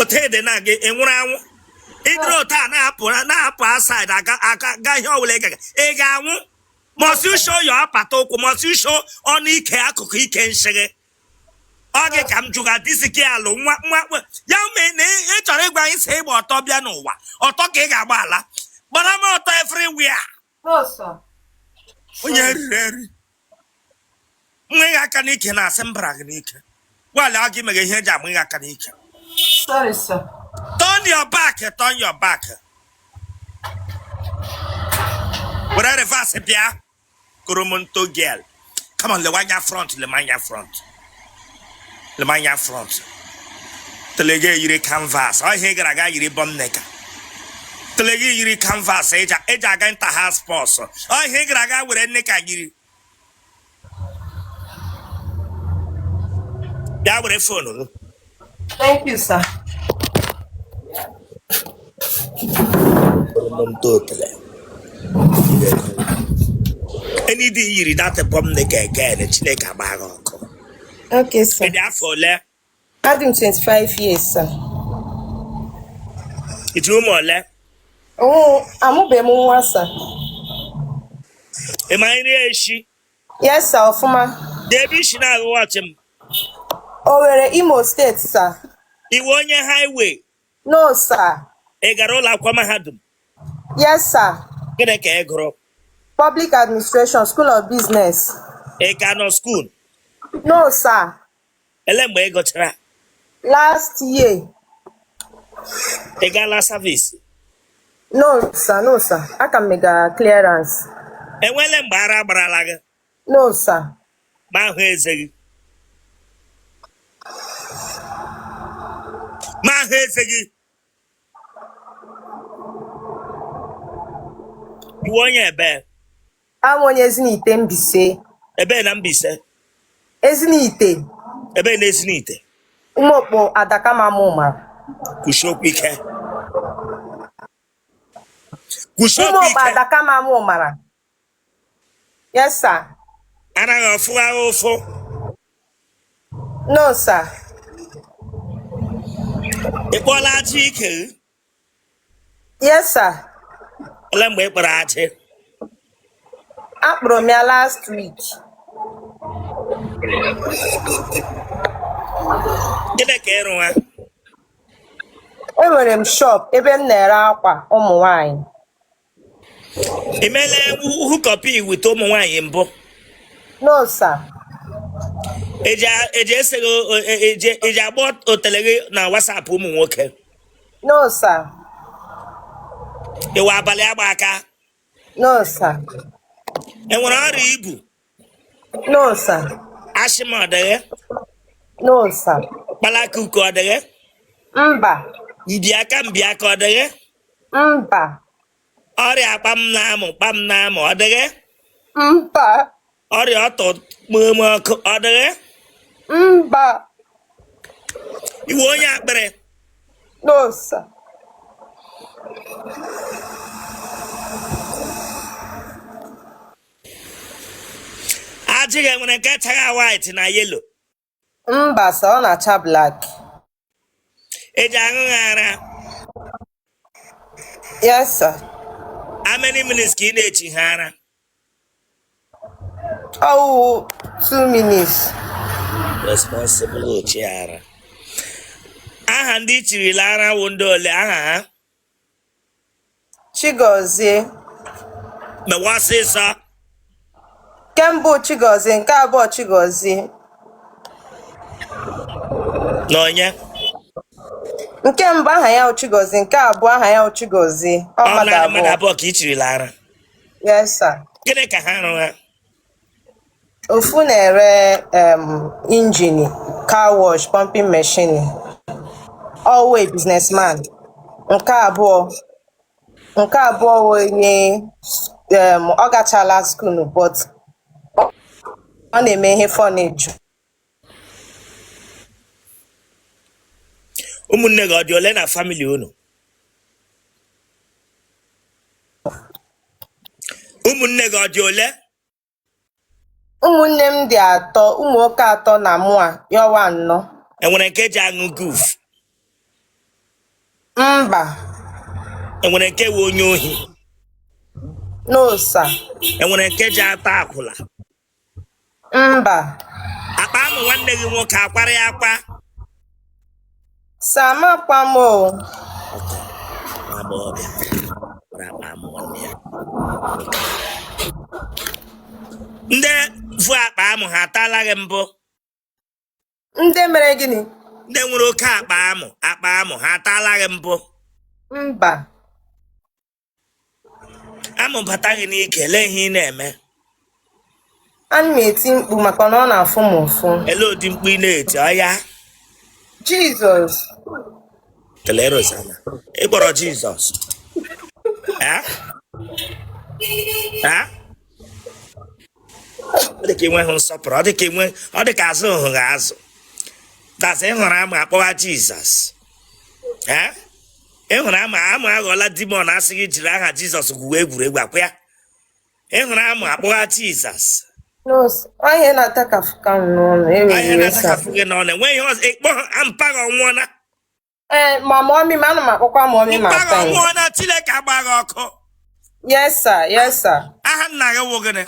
Otu ị dị na gị, ị nwụrụ anwụ? Ịdịrị otu a na-apụ na-apụ outside, aga aga ga ihe ọbụla ị gaga, ị ga-anwụ. Must you show your apata ụkwụ? Must you show ọnụ ike, akụkụ ike nshị gị? Ọ gị ka m jụga disiki alụ nwa nwa ya mee na ị chọrọ ịgwa anyị sị ịgba ọtọ bịa n'ụwa, ọtọ ka ị ga-agba ala. Gbara m ọtọ everywhere. No, sir. Onye eriri eri nwa gị aka n'ike na-asị m bara gị n'ike. Gwala ọ gị mere ihe eji amụ gị aka n'ike. Sorry, sir. Turn your back, turn your back. Were reverse bịa. Koromonto girl. Come on, lewe anya front, lewe anya front. Lewe anya front. Telege yiri canvas. Ọ ihe ị gara aga yiri bum knicker. Telege yiri canvas eji aga inter house sports. Ọ ihe ị gara aga were knicker yiri. Bịa were phone gị. Thank you, sir. Any day yiri that bum knicker again, Chineke agba gị ọkụ. Okay, sir. Ị dị afọ ole? Adị m 25 years, sir. Ị ji ụmụ ole? Oh, amụbeghị m nwa, sir. Ị ma nri eshi? Yes, sir, ọfụma. Dị ebe i si na-awatch m? Owerri, Imo State, sir. Ị wụ onye highway? No, sir. Ị gara ụlọ akwụkwọ mahadum? Yes, sir. Gịnị ka ị gụrụ? Public Administration, School of Business. Ị ka nọ school? No, sir. Ele mgbe ị gụchara? Last year. Ị gaala service? No, sir. No, sir. Aka m mega clearance. Enwele mgbe ara gbarala gị? No, sir. Ma ahụ eze gị. Ma ahụ eze gị. Ị wụ onye ebe? Awụ onye Ezinite Mbaise. Ebe na Mbaise? Ezinite. Ebe na Ezinite? Ụmụokpo Adakama Amụmara. Kwusie okwu ike. Kwusie okwu Ụmụokpo ike. Adakama Amụmara. Yes, sir. Anaghị ọfụ agha ụfụ. No, sir. Ị kpọọla ajị ike? Yes, sir. Ole mgbe ị kpara ajị? Akpụrụ m ya last week. Gịnị ka ị rụwa? Enwere m shop ebe m na-ere akwa ụmụ nwanyị. Ị meela hookup with ụmụ nwaanyị mbụ? No, sir. Eji ese gị, eji agba otele gị na WhatsApp ụmụ nwoke? No, sir. Ị wụ abalị agba aka? No, sir. Enwere ọrịa ibu? No, sir. Asthma ọ dị gị? No, sir. Kpalakuku ọ dị gị? Mba. Mbiaka mbiaka ọ dị gị? Mba. Ọrịa kpam na amụ kpam na amụ ọ dị gị? Mba. Ọrịa ọtọ kpọm ọkụ ọ dị gị? Mba. Ị wụ onye akpịrị? No, sir. Ajị gị enwere nke chagha white na yellow? Mba, sir, ọ na-acha black. Eji aṅụ ha ara? Yes, sir. How many minutes ka ị na-echi ha ara? Ọwụ 2 minutes. Responsible ochi ara. Aha ndị i chirila ara wụ ndị ole aha ha? Chigozie. Mewa ọsịsọ. Nke mbụ Chigozie, nke abụọ Chigozie. Na onye? Nke mbụ aha ya wụ Chigozie, nke abụọ aha ya wụ Chigozie. Ọ Ọ mmadụ naanị mmadụ abụọ. abụọ ka i chirila ara? Yes, sir. Gịnị ka ha rụrụ ha? Ofu na-ere engine, car wash, pumping machine. Ọ wụ a businessman. Nke abụọ wụ onye ọ gachala school but ọ na-eme ihe furniture. Ụmụnne gị ọ dị ole na family unu? Ụmụnne gị ọ dị ole? Ụmụnne m dị atọ, ụmụ nwoke atọ na mụa, ya wụ anọ. Enwere nke ji aṅụ guf? Mba. Enwere nke wụ onye ohi? No, sir. Enwere nke ji ata akwụla? Mba. Akpa amụ nwanne gị nwoke akwara ya akwa? Sir, amakwa m o. Nwa agbọghọbịa kwara akpa amụ nwanne ya. Ndị vu akpa amụ ha ataala gị mbụ? Ndị mere gịnị? Ndị nwere oke akpa amụ, akpa amụ ha ataala gị mbụ? Mba. Amụ bata gị n'ike, lee ihe ị na-eme? Ana m eti mkpu maka na ọ na-afụ m ụfụ. Ele ụdị mkpu ị na-eti ọya? Jizọs. Kelee Rosanna. Ị kpọrọ Jizọs. Eh? Eh? Ọ dị ka enweghị nsọpụrụ, ọ dị ka enwe, ọ dị ka azụ hụghị azụ. That's ị hụrụ ama akpọwa Jizọs. Eh? Ị hụrụ ama, ama aghọọla demon asị gị jiri aha Jizọs gwuwe egwuregwu akwa ya. Ị hụrụ ama akpọwa Jizọs. No, sir. Ọ ihe na-atakafụka m n'ọnụ, ewere Ihe iwe, sir. na-atakafụ gị n'ọnụ, enweghị ihe ọzọ, ịkpọ mpa gị ọnwụọna. Ee, ma mummy m, ana m akpọkwa mummy m Mpa gị at times. ọnwụọna, Chineke agba gị ọkụ. Yes, sir. Yes, sir. Aha nna gị wụ gịnị?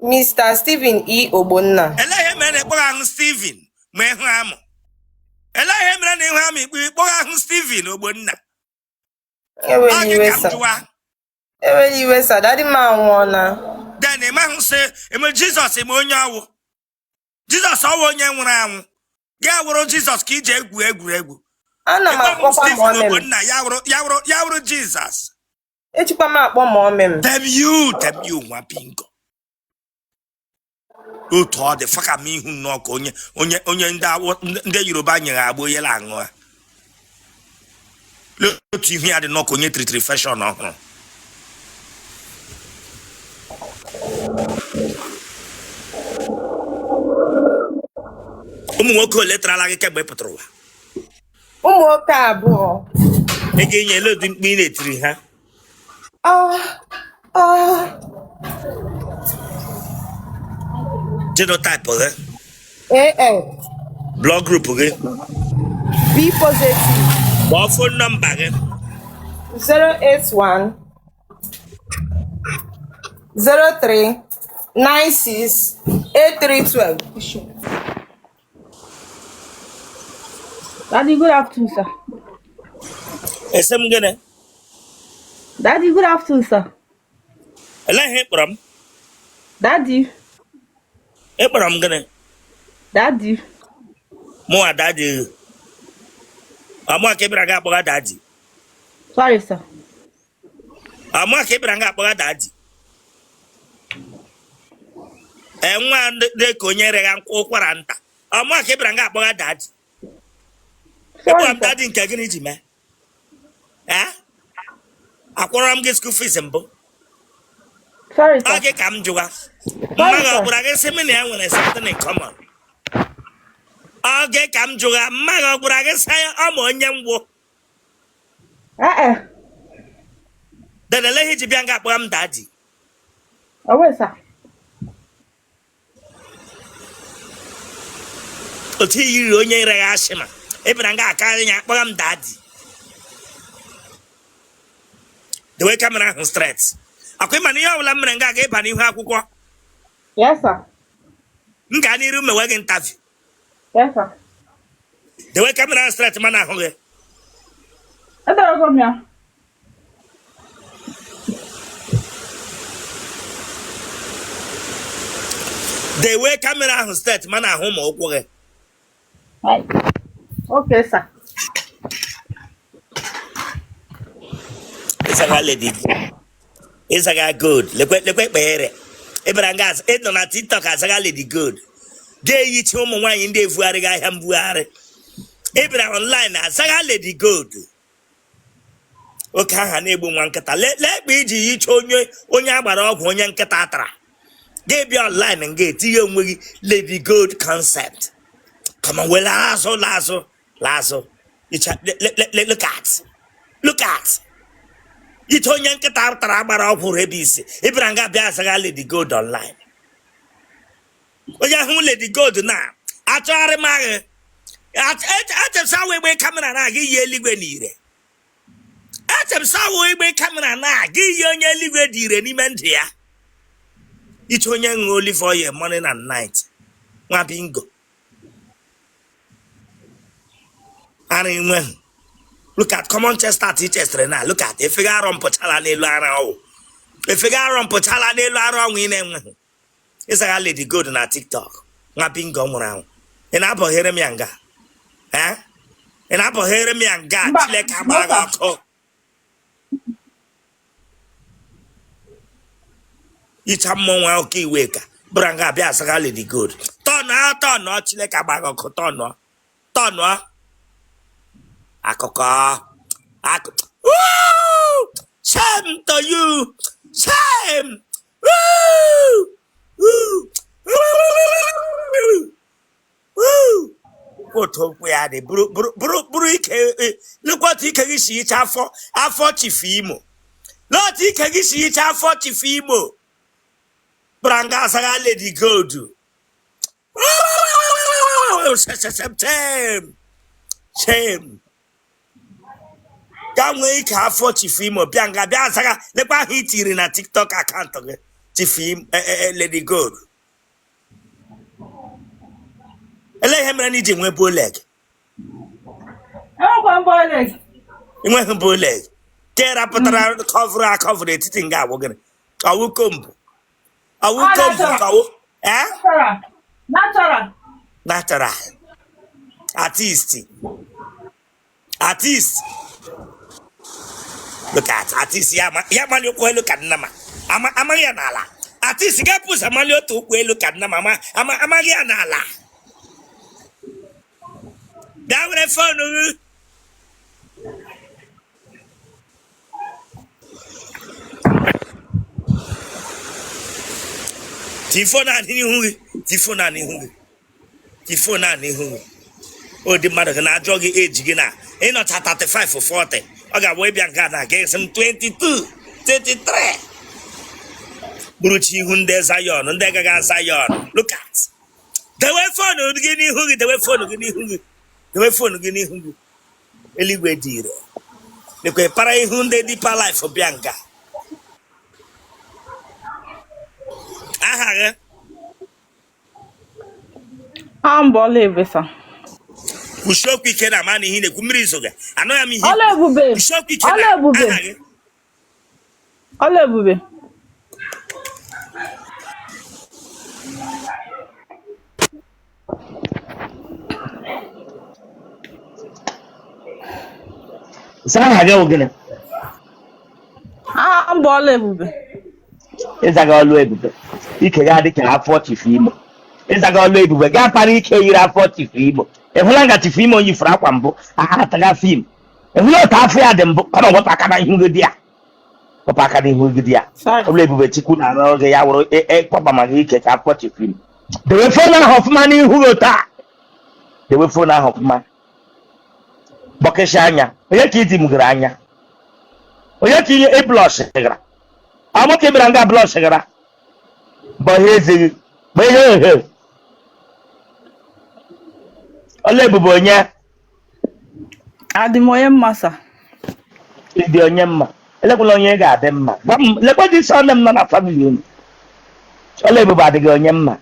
Mr. Stephen E. Ogbonna. Elee ihe mere na ịkpọghị ahụ Steven ma ịhụ amụ? Elee ihe mere na ịhụ amụ ikpe ịkpọghị ahụ Steven Ogbonna? Ewela Ọ gị iwe ka m sir. jụwa. Ewela iwe sir. Daddy m anwụọna. Then ị mahụ sị eme Jizọs eme onye ọwụ. Jizọs ọwụ onye nwụrụ anwụ. Gị awụrụ Jizọs ka iji egwu egwuregwu. Ana m Ịkpọghị akpọkwa Steven mummy m. Ogbonna ya wụrụ ya wụrụ ya wụrụ Jizọs. Ejikwa m akpọ mummy m. Damn you, damn you, nwa bingo. Otu ọ dị faka m ihu nnọọ ka onye onye onye ndị ndị Yoruba nyere agba onye la-aṅụ ha. Lee otu ihu ya dị nnọọ ka onye tiritiri fashion ọhụrụ. Ụmụ nwoke ole tarala gị kemgbe ị pụtara ụwa? Ụmụ nwoke abụọ. Ị ga-enye ele ụdị mkpu ị na-etiri ha? Ah, ah. Genotype gị? AA. Blood group gị? B positive. Kpọọ phone number gị. 081 03 96 8312. Daddy, good afternoon, sir. Ese m gịnị? Daddy, good afternoon, sir. Elee ihe ị kpọrọ m? Daddy, Ị kpọrọ m gịnị? Daddy, Mụnwa daddy. Ọ mụnwa ka ị bịara ga akpọga daddy. Sorry, sir. Ọ mụnwa ka ị bịara nga akpọga daddy. Ee, nwa dị ka onye regha nkwụ ụkwara nta. Ọ mụnwa ka ị bịara nga akpọga daddy. Sorry, Ịkpọrọ m sir. daddy nke gịnị ji mee? Ee? Akwụrọ m gị school fees mbụ? Sorry, Ọ sir. gị ka m jụwa. Mma Sorry, gị ọ sir. gwara gị sị m na ya nwere something in common? Ọ gị ka m jụwa. Mma gị ọ gwara gị sị ọ ma onye m wụ? Eh, eh. Then ele ihe iji bịa nga akpọga m daddy? Oh, wait, sir. Otu i yiri onye regha ashị ma ị bịara nga akarị ya akpọga m daddy. Dewe camera ahụ straight. Akwa ịma na ihe ọbụla m mere nga aga ịba n'ihu akwụkwọ? Yes, sir. M gaa n'iru mewe gị interview. Yes, sir. Dewe camera ahụ straight mana ahụ gị. Edere m ya. Dewe camera ahụ straight mana ahụ ma ụkwụ gị. Okay, sir. Ịzaga lady, ịzaga gold, lekwe lekwe kpere ị bịara nga ị nọ na TikTok azaga lady gold, ga-eyicha ụmụ nwaanyị ndị evugharịghị ahịa mbugharị. Ị bịara online azaga lady gold, oke aha na-egbu nwa nkịta. Lee ekpe iji yicha onye onye agbara ọgwụ onye nkịta tara. Ga-ebịa online nga etinye onwe gị lady gold concept. Come on, were azụ lazụ lazụ look at, look at ite onye nkịta tara agbara ọgwụ rabies. Ị bịara nga bịa azaga lady gold online. Onye ahụ lady gold na achọgharị m agha echesa wee gbee camera na aga iyi eluigwe na ire. Eche m sị awụ igbe camera na gị yi onye eluigwe dị ire n'ime ndụ ya. Iche onye ṅụọ olive oil morning and night. Nwa bingo. Ara enweghị. Look at common chestnut i chesịrị na look at efe gị arọ mpụchala n'elu ara ọwụ. Efe gị arọ mpụchala n'elu ara ọnwụ ị na-enweghị. Ị zaga Lady Gold na TikTok. Nwa bingo nwụrụ anwụ. Ị na-abọghere m ya nga? Eh? Ị na-abọghere m ya nga? Mba, Chineke agbaa gị no, sir. ọkụ. Icha mmọnwụ ahụ ka iwe ka bụra nga abịa azaga Lady Gold. Tọnụọ tọnụọ Chineke agbaa gị ọkụ tọnụọ tọnụọ akụkọ akụ Woo! Shame to you! Shame! Woo! Woo! Woo! Woo! Otu okwu ya dị bụrụ bụrụ bụrụ bụrụ ike e, lekwa otu ike gị si yicha afọ afọ Chief Imo lee otu ike gị si yicha afọ Chief Imo bụra nga azaga Lady Gold. Shame! Shame! Ga nwee ike afọ Chief Imo bịa nga bịa azaga lekwa ahụ i tiri na TikTok account gị Chief Imo e, e, e, Lady Gold. Ele ihe mere na i ji nwee bow leg? Enwekwa m bow leg. Ị nweghị bow leg ka ị rapụtara cover a cover etiti nga awụ gịnị? Ọwụ comb ọwụ Ọ comb natural. ka ọwụ ee Natural. Natural. Natural artist artist look at artist ya ma ya mali ụkwụ elu ka nna ma ama amaghị ya n'ala artist ga-apụ ụzọ mali otu ụkwụ elu ka nna ma ama ama amaghị ya n'ala bịa were phone gị ti phone a n'ihu gị ti phone a n'ihu gị ti phone a n'ihu gị ụdị mmadụ gị na-ajọ gị eji gị na ịnọcha 35 40 ọ ga-abụ ịbịa nke a na ga esi m 22 23 bụrụchi ihu ndị Zion ndị agaghị Zion look at dewe phone gị n'ihu gị dewe phone gị n'ihu gị dewe phone gị n'ihu gị eluigwe dị ire lekwe para ihu ndị Deeper Life bịa nga aha gị Aha m bụ Ọlaebube sir. Kwusie okwu ike na ama na ihe ị na-ekwu mmiri zoga anụghị m ihe Ọlaebube. kwusie okwu ike na Ọlaebube. aha gị Ọlaebube. Sị aha gị wụ gịnị? Aha m bụ Ọlaebube. Ịzaga ọlụ ebube ike ga adị ka afọ Chief Imo ịzaga ọlụ ebube gaa para ike yiri afọ Chief Imo ị hụla nga Chief Imo yifuru akwa mbụ aha ataga film ị hụla otu afọ ya dị mbụ kama wepụ aka na ihu gị dị ya wepụ aka n'ihu gị dị ya Sorry. ọlụ ebube chukwu na-arụ oge ya wụrụ ịkwaba maka ike ka afọ Chief Imo dewe phone ahụ ọfụma n'ihu gị taa dewe phone ahụ ọfụma bọkịsị anya onye ka iji mugara anya onye ka ihe ịblọsh gara amụ ka ị bịara nga blọsh gara bụ ihe ezighị bụ ihe ohe ọlụ ebube onye Adị m onye mma sir. Ị dị onye mma elekwala onye ị ga-adị mma gwa m lekwa dị sọ nne m nọ na family unu ọlụ ebube adịghị onye mma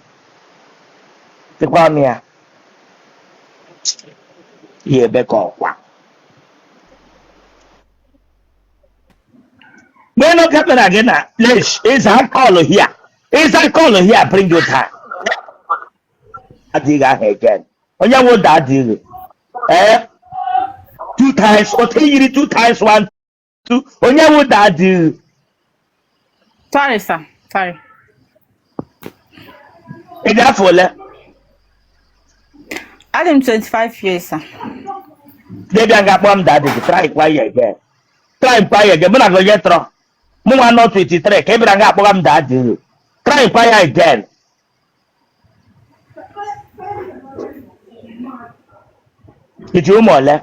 dịkwa ọnụ ya ya ebe ka ọkwa mgbe nọ camera gị na lesh ịza call here ịza call here bring you down adịghị ahụ again onye nwe ụda adịghị ee two times otu yiri two times one two onye nwe ụda adịghị. Sorry, sir. Sorry. Ị dị afọ ole? Adị m 25 years, sir. Debịa nga kpọọ m daddy gị try kwa ya again try kwa ya again mụ na gị onye tọrọ mụ nwa nọ 23 ka ị bịara nga akpọga m daddy gị try kwa ya again I ji ụmụ ole?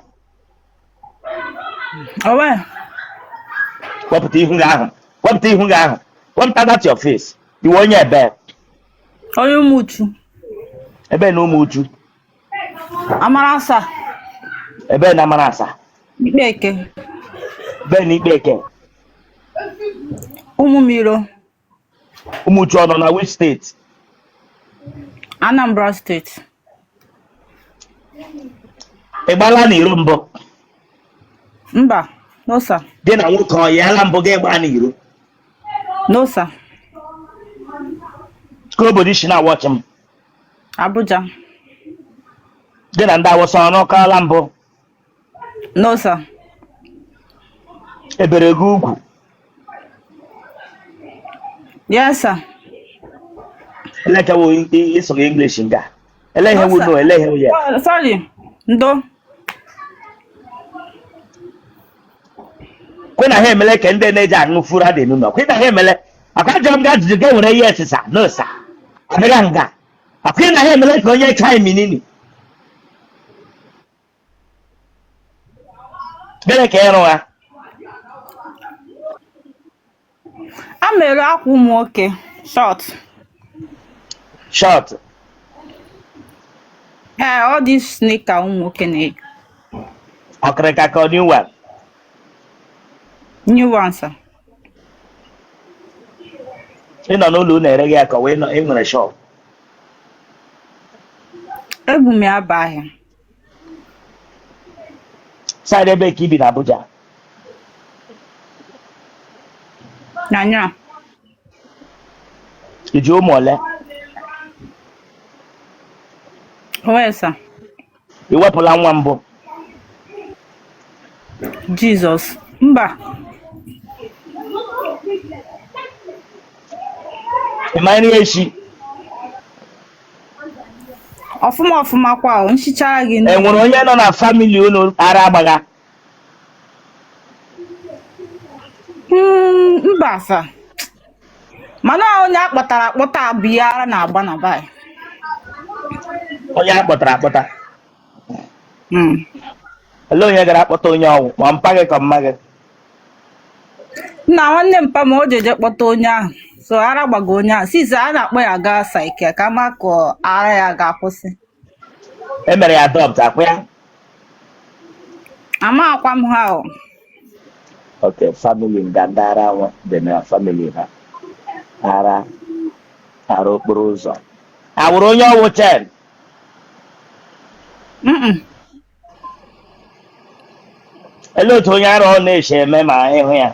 Owe. Wepụta ihu gị ahụ. Wepụta ihu gị ahụ. Wepụta that your face. Ị wụ onye ebe? Onye Ụmụchu. Ebe na Ụmụchu? Amara asa. Ebe na Amara asa? Ikpeke. Ben Ikpeke. Ụmụmiro. Ụmụchu ọ nọ na which state? Anambra State. Ị gbala n'iro mbụ? Mba, no sir. Gị na nwoke ọ yala mbụ gị gbaa n'iro? No sir. Ka obodo i si na-awatch m? Abuja. Gị na ndị Awụsa ọ nọkọọla mbụ? No sir. E bere gị ugwu? Yes sir. Elekewo ịsụ gị English nga. Ele ihe No wu sir. no, ele ihe wu yes. Oh, sorry. Ndo. Kwe na ha emele ka ndị na-eji aṅụ fura dị n'ụlọ. Kwe na ha emele. Akwa jụrụ m gị ajụjụ gị were yes sir, no sir. Abịa nga. Akwa na ha emele ka onye chai minini. Gịnị ka ị rụ ha? A mere akwa ụmụ nwoke short. Short. Ee, all these sneaker ụmụ nwoke na-eyi. Ọkịrịka ka ọ new one. New one, sir. Ị nọ n'ụlọ unu ere gị ya ka ọ wee nọ ị nwere shop. Ebu m ya aba ahịa. Side ebe ka i bi na Abuja. Nyanya. I ji ụmụ ole? Where, sir? I wepụla nwa mbụ? Jesus. Mba. Ị ma nri esi? Ọfụma ọfụma kwa o, nchichara gị E nne. nwere onye nọ na family unu ara agbagha? Mba sir. Mana onye a kpọtara akpọta bụ ihe ara na-agba na bai. Onye a kpọtara akpọta. Olee onye gara akpọta onye ọnwụ ma mpa gị ka mma gị? Nna nwanne mpa m o jeje kpọta onye ahụ so ara gbaga onye ahụ since a na-akpọ ya gaa psych ka ma ka ara ya ga-akwụsị. E mere ya adopt akwa ya? Amakwa m ha o. Ok, family nga ndị ara nwa dị na family ha. Ara ara okporo ụzọ. Awụrụ onye ọwụ chen. Olee otu onye ara ọ na-esi eme ma ịhụ ya?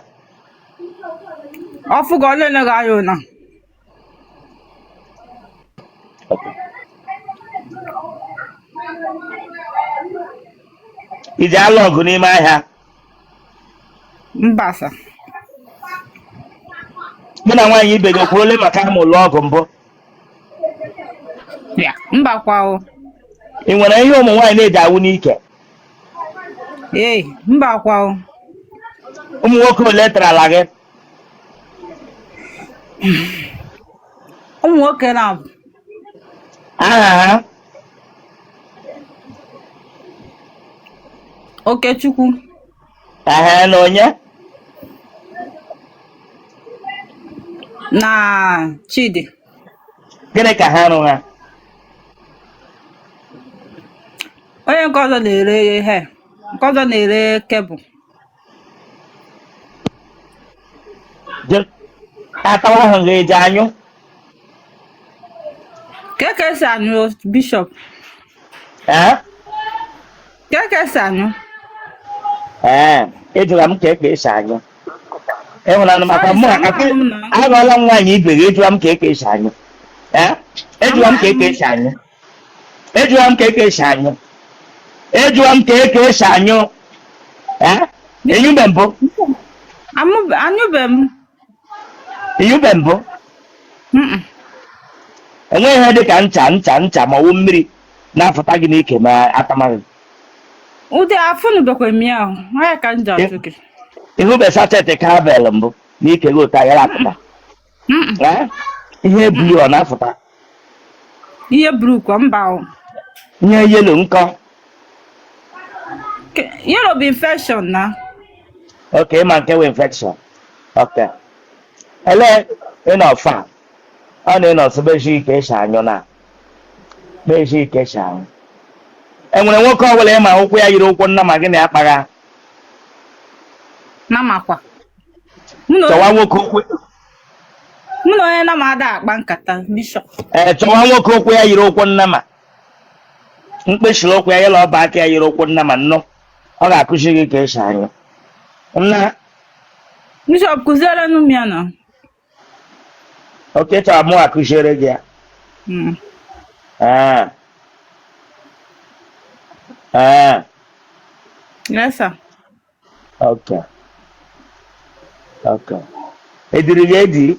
Ọ fụgo ọ na-ele gị anya ụna. I ji alụ ọgụ n'ime ahịa? Mba sir. Gị na nwaanyị ibe gị kwuole maka amụ lụọ ọgụ mbụ? Ya, mba kwa o. Ị nwere ihe ụmụ nwaanyị na-eji awụ n'ike? Ee, mba kwa o. Ụmụ nwoke ole tarala gị? Ụmụ nwoke na-abụ. Aha ha? Okechukwu. Aha na onye? Na Chidi. Gịnị ka ha rụ ha? Onye nke ọzọ na-ere ihe, nke ọzọ na-ere cable. Atawa ahụ ga-eji anyụ. Ka ka esi anyụ Bishop? Ee? Ka ka esi anyụ? Ee, ejụra m ka ka esi anyụ. Ịhụnanụ maka mụ aghọọla m nwaanyị ibe gị, ejụra m ka ka esi anyụ. Ee, ejụra m ka ka esi anyụ. Ejụra m ka ka esi anyụ. Ejụra m ka ka esi anyụ. Ee, enyube mbụ. Anyụbe m. Enyube mbụ. Enweghị ihe dị ka ncha ncha ncha ma ọ wụ mmiri na-afụta gị n'ike ma atamaghị. Ụdị afụnubekwa m ya ahụ, ya ka m ji ajụ gị. Ịhụbe sachet Cowbell mbụ n'ike gị ụta ya apụta? Ihe blue ọ na-afụta? Ihe blue kwa mba o. Ihe yellow nkọ? Yellow bụ infection na. Okay, ma nke wụ infection. Okay. Ele ị nọ fa ọ na ị nọ sịbeji ike esi anyụ na beji ike esi anyụ. E nwere nwoke ọbụla ị ma ụkwụ ya yiri ụkwụ nna ma gị na ya kpagha? Nama kwa. Mụ na Chọwa nwoke ụkwụ. Mụ na onye nama ada akpa nkata, Bishop. Ee, chọwa nwoke ụkwụ ya yiri ụkwụ nnama, mkpịsịrị ụkwụ ya yela ọba aka ya yiri ụkwụ nnama nnọọ. Ọ ga-akụzi gị ka esi anyụ nna. Bishop, kụziere m ya na. Okay, chọrọ mụ akụziere gị ya? Ee. Ee. Yes, sir. Okay. Ediri gị edi?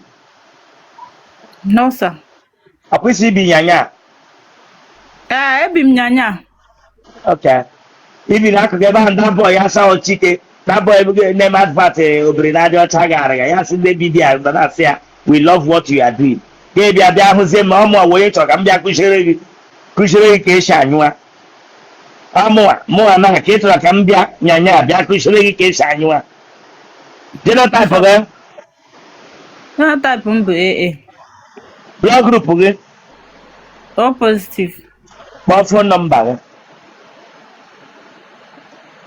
No, sir. Akwụsị ibi nyanya? Ee, ebi m nyanya. Okay. Ibi n'akụkụ ebe ahụ ndị abụọ ya sa Chike na abụọ ebe na-eme advert obiri na-adị ọcha gara ya, ya sị ndị bi ya na-asị ya, "We love what you are doing." Ga bịa bịa hụzie ma ọ mụọ wee chọrọ ka m bịa kụziere gị ka esi anyụa. Ọmụwa mụwa na ka ị chọrọ ka m bịa nyanya bịa kụziere gị ka esi anyụa. Genotype gị? Genotype m bụ AA. Blood group gị? O positive. Kpọọ phone number gị.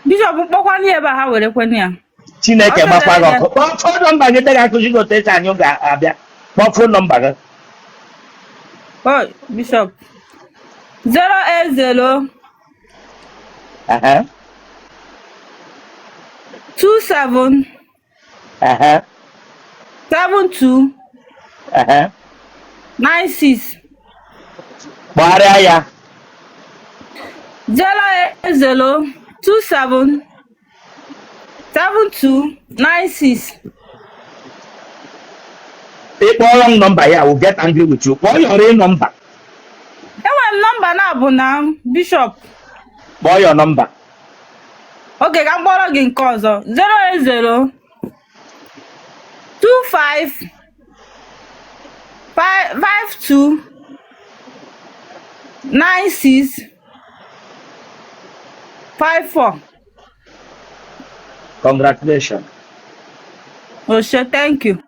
Bishop, mkpọkwanụ ya ebe a, ha were kwenụ ya. Chineke Ọ gbakwa gị chọrọ. ọkụ. Kpọọ phone number gị, dị ga-akụzi gị otu esi anyụ ga-abịa. Kpọọ phone number gị. Oh, Bishop. 080 27 72 96. Kpọgharịa ya. 080 27 72 96. Ị kpọrọ m nọmba ya, will get angry with you. Kpọọ your real number. Enwere m nọmba na-abụ na, Bishop. Kpọọ your number. Oge ka m kpọrọ gị nke ọzọ. 080 25 52 96 54. Congratulations. Oshe, thank you.